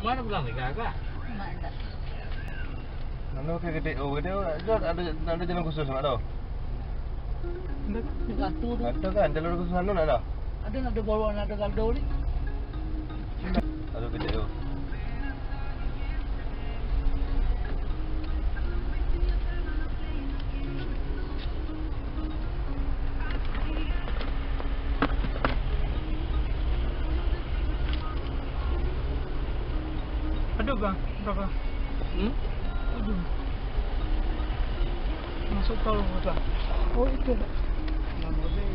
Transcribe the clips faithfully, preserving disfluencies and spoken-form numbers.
Mana pulang ni, Kak? Mak tak. Lalu ke gede, oh, gede, oh, ada, ada, ada jalan khusus, mak tu? Ada. Ada tu. Ada kan, jalur khusus anu nak ada? Ada, nak ada bawah, nak ada galdo ni. Ada gede, oh. Aduh, Bang, berapa? Hmm? Aduh. Masuk tol, Bang. Oh, itu. Nama dia?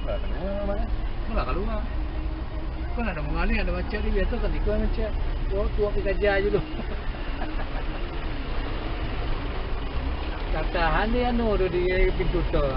Mula keluar, Bang. Mula keluar. Kan ada mengalir, ada macet ni, biasa kan ikut macet. Oh, tuan kita aja je tu. Kata hana anu tu di pintu tol.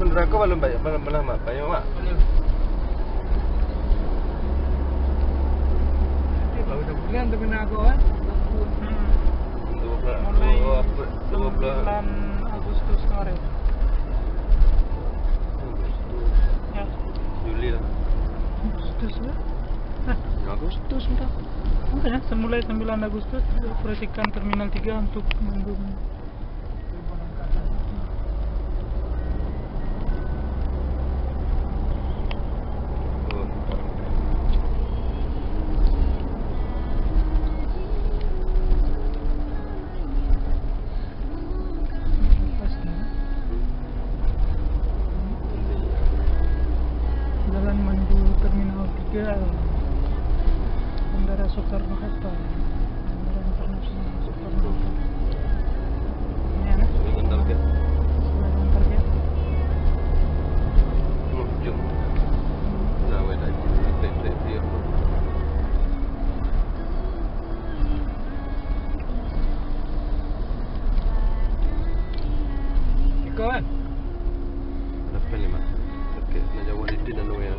Meunurot kau balum banyak, balum, balum mak, banyak mak. Balum. Eh, baru dah bulan tu kena aku, eh. Dua belas, mulai dua belas, dua belas. Sembilan Agustus kemarin. Agustus. Ya. Juli lah. Agustus lah. Hah? Agustus entah. Makanya, semulai sembilan Agustus, operasikan Terminal tiga untuk menunggu. Jalan menuju Terminal tiga Bandara Soekarno-Hatta. Bandara Internasional Soekarno-Hatta. Ini ya, nah? Ini bentar, Kak. Sudah bentar, Kak. Belum jam. Nah, wait, I think, I think, I think. Iko kan? Ada pen lima. Okey, nak jawab di tin anu ya.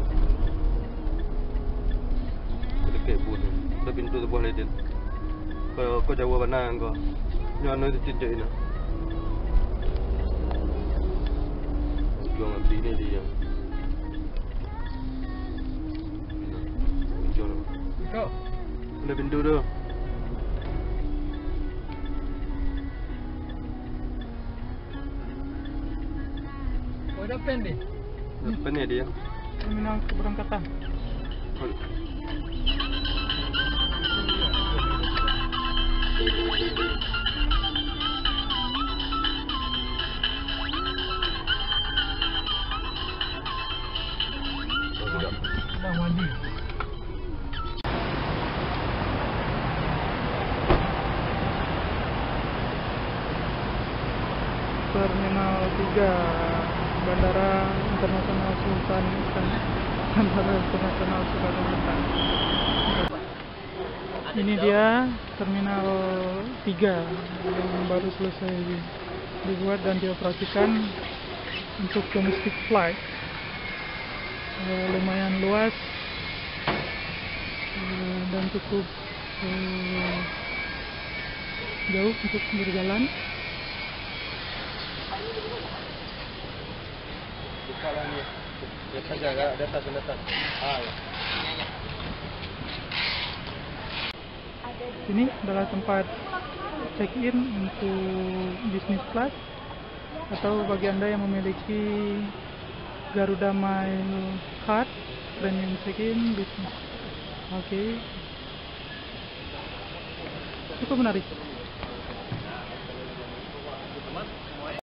Dekat pun. Ada pintu sebuah lain. Kau, kau jawab mana kau? Nyoh anu itu cincin ina. Juang abdi ni dia. Iko. Ada pintu tu. Oh, ada pen deh. Ada pen ya dia? Terminal keberangkatan. Oh, sudah. Sedang mandi. Terminal tiga Bandara Internasional Sultan Hasan. Bandara Internasional Sultan Hasan. Ini dia Terminal tiga yang baru selesai dibuat dan dioperasikan untuk domestic flight. Eh, lumayan luas, eh, dan cukup, eh, jauh untuk berjalan. Buka lah ni. Di atas, di atas, di atas. Ah, ya. Sini adalah tempat check-in untuk business class atau bagi Anda yang memiliki Garuda My Card, premium check-in, business. Oke. Cukup menarik.